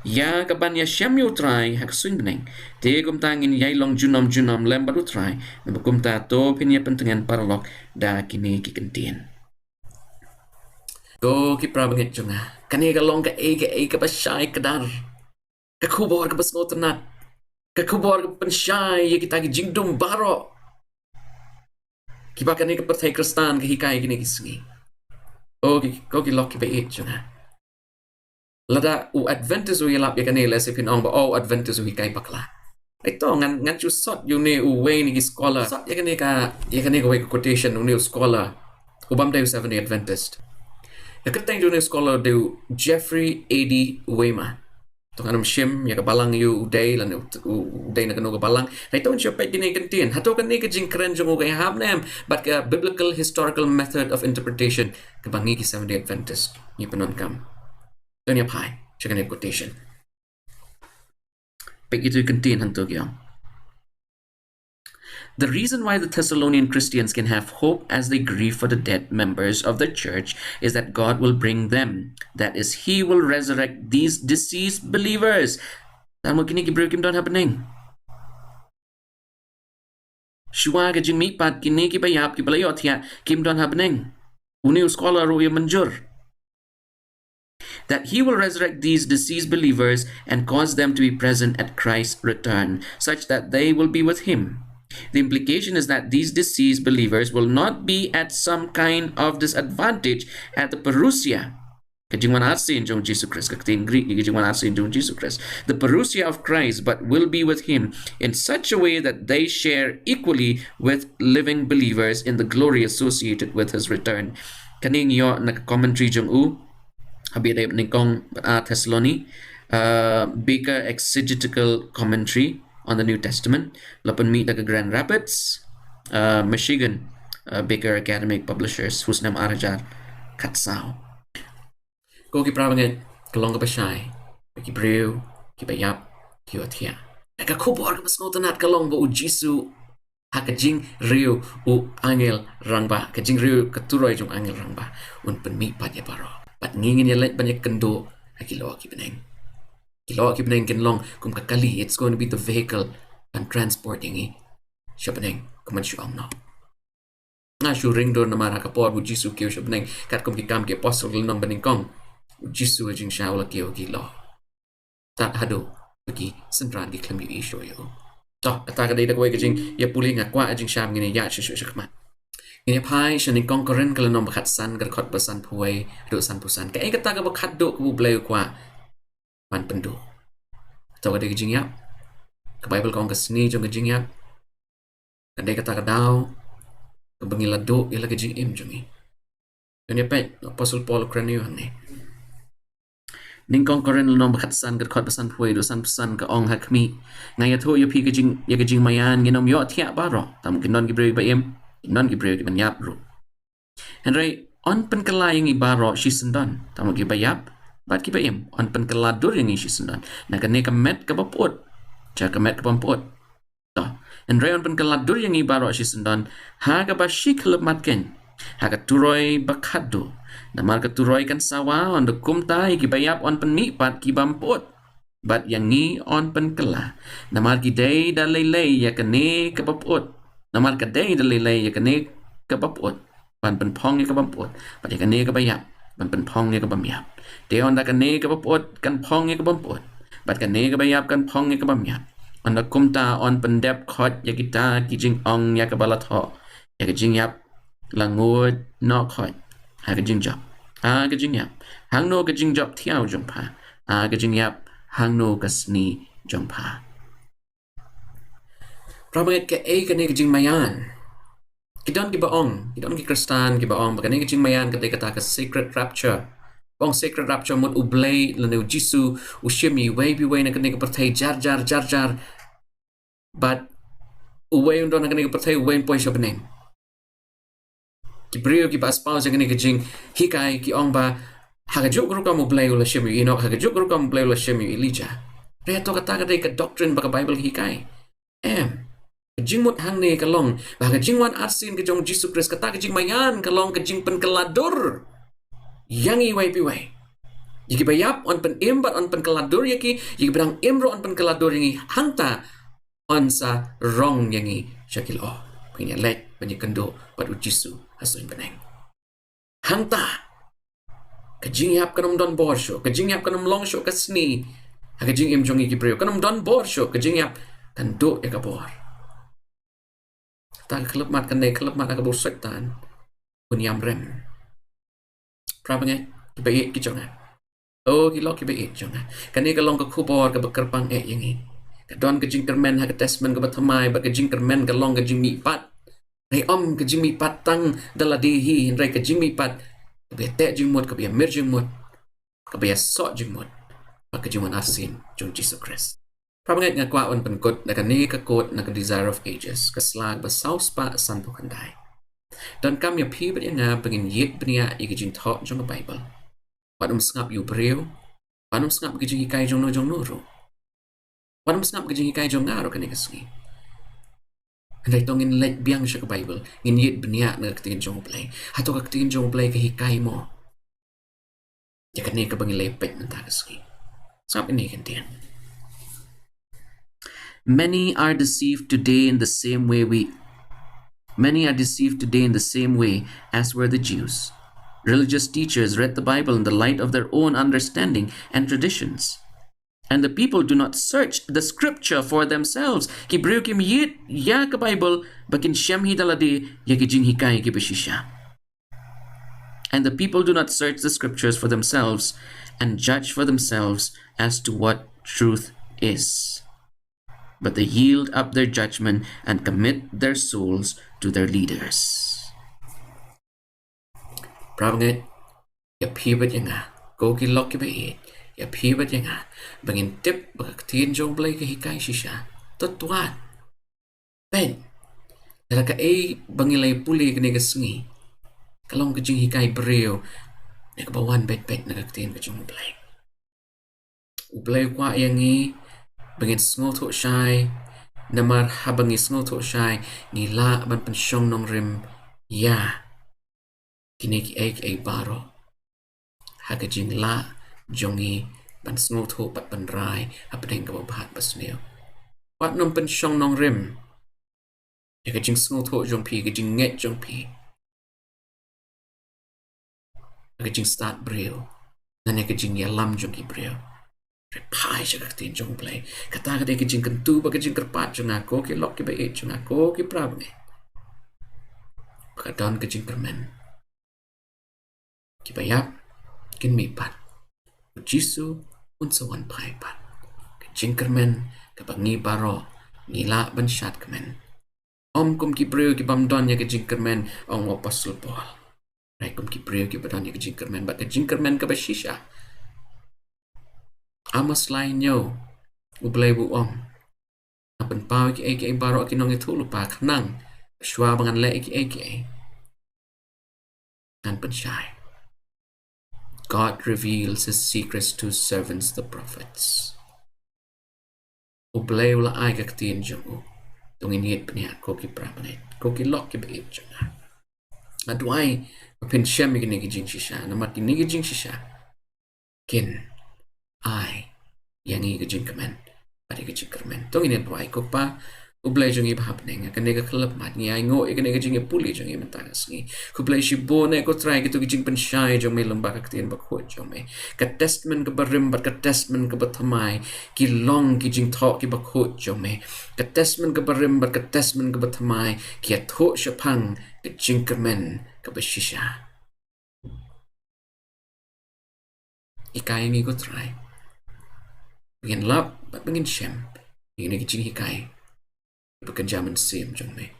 ïa kaban ïashem ïa U Trai ha ka suiñ bneng. Te kumta ngin ïai long junom junom lem bad U Trai. Naba kumta to phin ïa pyntngen paralok da kine ki kyntien. Ko ki para bangeit jong nga, kane ka long kaei kaei kaba shai kdar. Ka khubor kaba sngewtynnat. Ka khubor kaba pynshai ïa kita ki jingdum baroh kiba kane ka pyrthei Khristan ka hikai kine ki sngi. Ko ki, ko ki lok kiba ïeit jong nga, lada u Adventist u ïalap ïa kane, lehse phin ong ba, oh, u Adventist u hikai bakla. Ai to, ngan, ngan shu sot ïa une uwei na ki scholar. Sot ïa kane ka, ïa kane kawei ka quotation, une u scholar, u bym dei u Seventh Day Adventist. Ka kyrteng jong une u scholar dei u Jeffrey A D Weimar. To ngan ym shim ïa ka balang ïa u dei lane u, u, u dei na kano ka balang. Hynrei to ngin shu peit kine ki kyntien. Hato kane ka jingkren jong u ka ïahap ne em bad ka biblical historical method of interpretation kaba ngi ki Seventh Day Adventist ngi pyndonkam? To ngin ïa phai sha kane ka quotation. Peit kito ki kyntien hangto ki ong. The reason why the Thessalonian Christians can have hope as they grieve for the dead members of the church is that God will bring them. That is, He will resurrect these deceased believers. Tang mo kine ki briew kim don ha bneng. Shuwa ka jingmihpat kine kiba ïap, kiba la ïohthiah, kim don ha bneng. Une u scholar ruh u ïa mynjur that He will resurrect these deceased believers and cause them to be present at Christ's return, such that they will be with Him. The implication is that these deceased believers will not be at some kind of disadvantage at the parousia. Ka jingwan arsien jong Jisu Khrist, ka ktien Greek, ka jingwan arsien jong Jisu Khrist. The parousia of Christ, but will be with Him in such a way that they share equally with living believers in the glory associated with His return. Kane ngi ïoh na ka commentary jong u, ha bynta nyngkong bad ar Thessaloni, uh, Baker Exegetical Commentary on the New Testament, la pynmih da ka Grand Rapids, uh, Michigan, uh, Baker Academic Publishers, u snem ar hajar khatsaw. Ko ki para bangeit, ka long kaba shai ba ki briew kiba ïap ki ïohthiah. Ka khubor kaba sngewtynnat ka long ba U Jisu ha ka jingriew u angel rangbah, ka jingriew ka turoi jong angel rangbah, un pynmihpat ïa baroh. Bad ngi ngin ïaleit ban ïakynduh ha ki lyoh ki bneng. Ki lyoh ki bneng kin long kum ka kali, it's going to be the vehicle ban transport ïa ngi sha bneng, kumba shu ong noh. Nga shu ring dur namar ha ka por ba U Jisu u kiew sha bneng, katkum Ki Kam ki Apostol lynnong banyngkong, U Jisu ha jingshisha u la kiew ha ki lyoh. Tad haduh ba ki synran ki khlem ïohi shuh ïa u. To, kata ka dei da kawei ka jingïapule, nga kwah ha jingshisha ngin ïa ïaid shuh shuh shakhmat. Ngin ïa phai sha Nyngkong Korinth ka lynnong ba khatsan, ka dkhot ba sanphew wei haduh sanphew san. Kaei kata kaba khadduh kaba U Blei u kwah ban pynduh? Kata ka dei ka jingïap ka Baibl ka ong ka sni jong ka jingïap. Ka dei kata ka daw kaba ngi la duh ïa la ka jingim jong ngi. Ïa peit, Apostol Paul u kren ïa ngi. Nyngkong Korinth lynnong ba khatsan, ka dkhot ba sanphew wei haduh sanphew san, ka ong ha khmih: Nga ïathuh ïa phi ka jing, ïa ka jingmaïan, ngin ym ïoh thiah baroh. Tang ba kin don ki briew kiba im, kin don ki briew kiban ïap ruh. Hynrei yn pynkylla ïa ngi baroh shisyndon, tang ba kiba ïap bad kiba im, yn pynkylla dur ïa ngi shisyndon na kane ka met kaba pyut sha ka met kaba ym pyut. To, hynrei yn pynkylla dur ïa ngi baroh shisyndon ha kaba shi khyllipmat keiñ, ha ka turoi ba khadduh. Namar ka turoi kan sawa, ynda kumta ïa kiba ïap yn pynmihpat kiba ym pyut, bad ïa ngi yn pynkylla. Namar ki dei da lei lei ïa kane kaba pyut, namar ka dei da lei lei ïa kane kaba pyut ban pynphong ïa kaba ym pyut, bad ïa kane kaba ïap ban pynphong ïa kaba ym ïap. Te ynda kane kaba pyut kan phong ïa kaba ym pyut, bad kane kaba ïap kan phong ïa kaba ym ïap, ynda kumta yn pyndep khoit ïa kita ki jingong ïa kaba la thoh: Ïa ka jingïap la nguid noh khoit ha ka jingjop, ha ka jingïap, hangno ka jingjop thiaw jong pha? Ha ka jingïap, hangno ka sni jong pha? Para bangeit, kaei kane ka jingmaïan? Ki don kiba ong, ki don ki Khristan kiba ong ba kane ka jingmaïan ka dei kata ka secret rapture. Ba ong secret rapture, mut U Blei lane U Jisu u shim ïa iwei pa iwei na kane ka pyrthei jar jar jar jar, bad uwei un don ha kane ka pyrthei, uwei un poi sha bneng. Ki briew kiba espouse ïa kane ka jinghikai ki ong ba ha kajuh ka rukom U Blei u la shim ïa u Enok, ha kajuh ka rukom U Blei u la shim ïa u Elijah. Hynrei hato kata ka dei ka doctrine ba ka Baibl ka hikai? Em. Ka jingmut hangne ka long ba ha ka jingwan arsien ka jong U Jisu Khrist, kata ka jingmaïan ka long ka jingpynkylla dur ïa ngi iwei pa iwei. Ïa kiba ïap yn pynim bad yn pynkylla dur ïa ki, ïa kiba dang im ruh yn pynkylla dur ïa ngi. Hangta yn sa rong ïa ngi sha ki lyoh, ba ngin ïaleit ban ïakynduh bad U Jisu ha suiñ bneng. Hangta ka jingïap kan ym don bor shuh, ka jingïap kan ym long shuh ka sni ha ka jingim jong ngi ki briew. Kan ym don bor shuh, ka jingïap kan duh ïa ka bor. Kata ka khyllipmat kan dei ka khyllipmat ha kaba u Soitan un ïam rem. Para bangeit kiba ïeit ki jong nga, o ki lok kiba ïeit jong nga, kane ka long ka khubor kaba kyrpang eh ïa ngi. Ka don ka jingkyrmen ha ka Testament kaba thymmai ba ka jingkyrmen ka long ka jingmihpat. Hynrei ym ka jingmihpat tang da lade hi, hynrei ka jingmihpat kaba ïateh jingmut, kaba ïamir jingmut, kaba ïasoh jingmut bad ka jingwan arsien jong U Jisu Khrist. Para bangeit, nga kwah ban pynkut da kane ka quote na ka Desire of Ages, ka sla kaba saw spah sanphew khyndai: Donkam ïa phi bad ïa nga ba ngin ïit bniah ïa ka jingthoh jong ka Baibl. Wat nym sngap ïa u briew, wat nym sngap ïa ka jinghikai jongno jongno ruh, wat nym sngap ïa ka jinghikai jong nga ruh kane ka sngi. Hynrei to ngin leit biang sha ka Baibl, ngin ïit bniah na ka ktien jong U Blei. Hato ka ktien jong U Blei ka hikai mo ïa kane kaba ngi la peit mynta ka sngi? Sngap ïa kane ka ktien. Many are deceived today in the same way we Many are deceived today in the same way as were the Jews. Religious teachers read the Bible in the light of their own understanding and traditions. And the people do not search the scripture for themselves. Ki briew kim ïit ïa ka Baibl ba kin shem hi da lade ïa ki jinghikai kiba shisha. And the people do not search the scriptures for themselves and judge for themselves as to what truth is. But they yield up their judgment and commit their souls to their leaders. Para bangeit, ïa phi bad ïa nga, ko ki lok kiba ïeit, ïa phi bad ïa nga, ba ngin tip ba ka ktien jong U Blei ka hikai shisha, to twad. Peit, lada kaei ba ngi la pule kane ka sngi ka long ka jinghikai briew, ne kaba wan beit beit na ka ktien ka jong U Blei. U Blei u kwah ïa ngi ba ngin sngewthuh shai, namar haba ngi sngewthuh shai, ngi lah ban pynshong nongrim ïa kine kiei kiei baroh ha ka jinglah jong ngi ban sngewthuh bad ban rai hapdeng kaba bha bad basniew. Wat nym pynshong nongrim ïa ka jingsngewthuh jong phi, ka jingngeit jong phi, ka jingstad briew, lane ka jingïalam jong ki briew. Hynrei phai sha ka ktien jong U Blei. Kata ka dei ka jingkyntu bad ka jingkyrpad jong nga, ko ki lok kiba ïeit jong nga, ko ki para bangeit, ba ka don ka jingkyrmen. Kiba ïap kin mih pat. U Jisu un sa wan phai pat. Ka jingkyrmen kaba ngi baroh ngi lah ban shad kmen. Ym kum ki briew ki bym don ïa ka jingkyrmen, ong u Apostol Paul. Hynrei kum ki briew kiba don ïa ka jingkyrmen, bad ka jingkyrmen kaba shisha. Amos lai hynñiew, U Blei u ong, ngan pynpaw ïa kiei kiei baroh ki nongïathuhlypa, khnang shuwa ba ngan leh ïa kiei kiei, ngan pynshai. God reveals his secrets to servants, the prophets. U Blei u la ai ka ktien jong u. To ngin ïeit bniah ko ki para bangeit, ko ki lok kiba ïeit jong nga. Nga duwai ba phin shem ïa kine ki jingshisha, namar kine ki jingshisha kin ai ïa ngi ka jingkmen bad ïa ka jingkyrmen. To ngin ïa duwai. Ko Kpa U Blei jong ngi ba ha bneng, ha kane ka khyllipmat ngi ainguh ïa kane ka jingïapule jong ngi mynta ka sngi. Khublei shibun eh, ko Trai, kito ki jingpynshai jong me lyngba ka ktien bakhuid jong me. Ka Testament kaba rim bad ka Testament kaba thymmai ki long ki jingthoh kiba khuid jong me. Ka Testament kaba rim bad ka Testament kaba thymmai ki ïathuh shaphang ka jingkyrmen kaba shisha. Hikai ïa ngi, ko Trai, ba ngin lap bad ba ngin shem ïa kine ki jinghikai kiba kynja mynsiem jong me.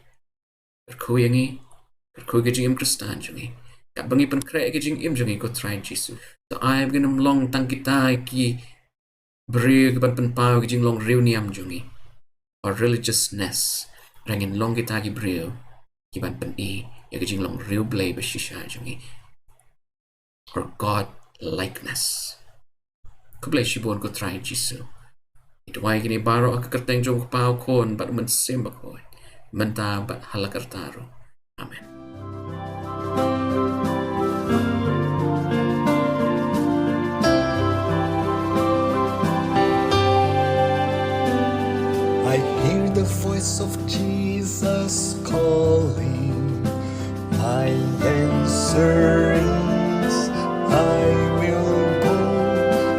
Kyrkhu ïa ngi, kyrkhu ïa ka jingim Khristan jong ngi. Katba ngi pynkhreh ïa ka jingim jong ngi, ko Trai Jisu, to ai ba ngin ym long tang kita ki briew ki ban pynpaw ïa ka jinglong riewniam jong ngi, or religiousness. Hynrei ngin long kita ki briew ki ban pyni ïa ka jinglong riewblei ba shisha jong ngi, or God likeness. Khublei shibun, ko Trai Jisu. Ngi duwai kine baroh ha ka kyrteng jong U Kpa, U Khun bad U Mynsiem Bakhuid, mynta bad ha la karta ruh. Amen. I hear the voice of Jesus calling. My answer is, I will go.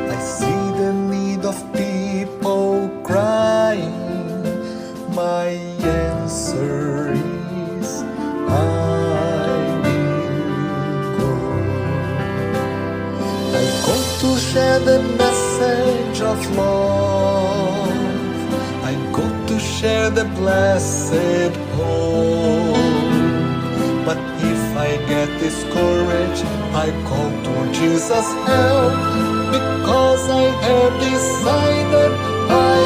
I see the need of people crying. My answer is, I will go. I go to share the message of love. I go to share the blessed hope. But if I get discouraged, I call to Jesus' help, because I have decided I